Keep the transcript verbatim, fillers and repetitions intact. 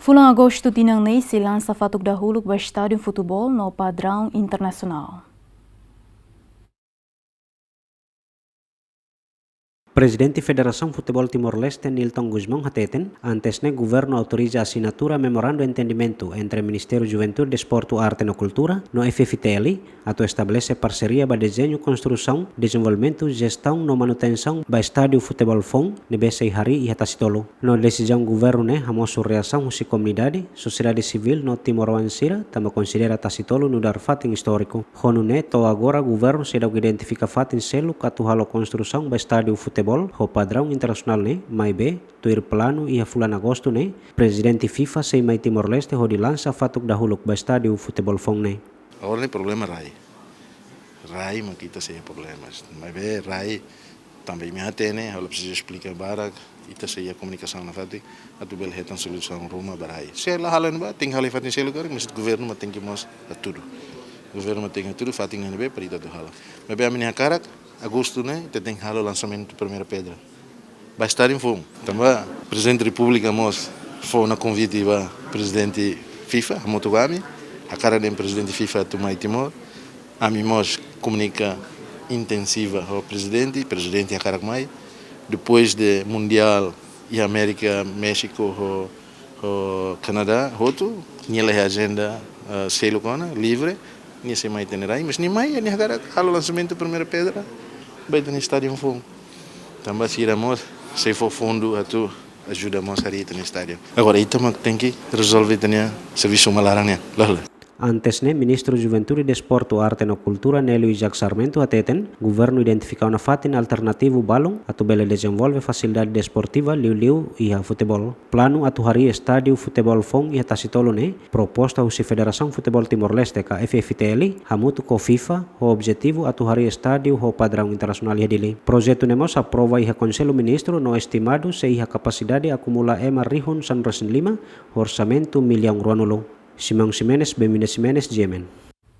Fulan Agostu tinan ne'e sei lansa fatuk dahuluk ba estádiu futeból no padraun internasionál. Prezidente Federasaun Futeból Timor-Leste, Nilton Gusmão, hateten, antes ne'e governu autoriza asinatura memorandu entendimentu entre Ministériu Juventude, Desportu, Arte no Kultura no F F T L atu estabelese parseria ba dezeñu, konstrusaun, dezenvolvimentu, jestaun no manutensaun ba estádiu futeból foun ne'ebé sei harii iha Tasitolu. No desizaun governu ne'e hamosu reasaun husi komunidade, sosiedade sivíl no timoroan sira, tanba konsidera Tasitolu nu'udar fatin istóriku. Ho nune'e to'o agora governu seidauk identifika fatin seluk atu halo konstrusaun ba estádiu futeból ho padraun internasionál ne'e, maibé tuir planu iha fulan Agostu ne'e, prezidente FIFA sei mai Timor-Leste hodi lansa fatuk dahuluk ba estádiu futeból foun ne'e. Agora ne'e problema rai. Rai mak ita sei iha problema. Maibé rai tanba imi hatene, ha'u la presiza esplika barak, ita sei iha komunikasaun nafatin, atu bele hetan solusaun ruma ba rai. Se la halo ne'ebá, tenke halo iha fatin seluk karik, mas governu mak tenke mós hatudu. Governu mak tenke hatudu fatin ne'ebé para ita atu halo. Maibé ami-nia hakarak, Agostu ne'e, ita tenke halo lansamentu primeira pedra. Ba estádiu foun. Tanba Prezidente Repúblika mós fó ona konvite ba Prezidente FIFA, hamutuk ho ami, hakarak dehan Prezidente FIFA atu mai Timor. Ami mós komunika intensiva ho Prezidente, Prezidente hakarak mai. Depois de Mundiál iha Amérika, Méxiku ho, ho Kanadá, hotu, nia la iha ajenda, eh, seluk ona, livre, nia sei mai ita-nia rai, mas nia mai, nia hakarak halo lansamentu primeira pedra ba ita-nia estádiu foun. Tanba sira mós sei fó fundu atu ajuda mós harii ita-nia estádiu. Agora, ita mak tenke rezolve ita-nia servisu uma laran nian. Loos. Antes ne'e, Ministru Juventude, Desportu, Arte no Kultura, Nélio Isaac Sarmento, hateten, governu identifika ona fatin alternativu balun atu bele dezenvolve fasilidade desportiva liuliu iha futeból. Planu atu harii estádiu futeból foun iha Tasitolu ne'e, proposta husi Federasaun Futeból Timor-Leste ka F F T L, hamutuk ho FIFA, ho objetivu atu harii estádiu ho padraun internasionál iha Dili. Projetu ne'e mós aprova iha Konsellu Ministru no estimadu sei iha kapasidade akumula ema rihun sanulu-resin-lima, orsamentu millaun ruanulu. Simão Ximenes, Benvinda Ximenes, G M N.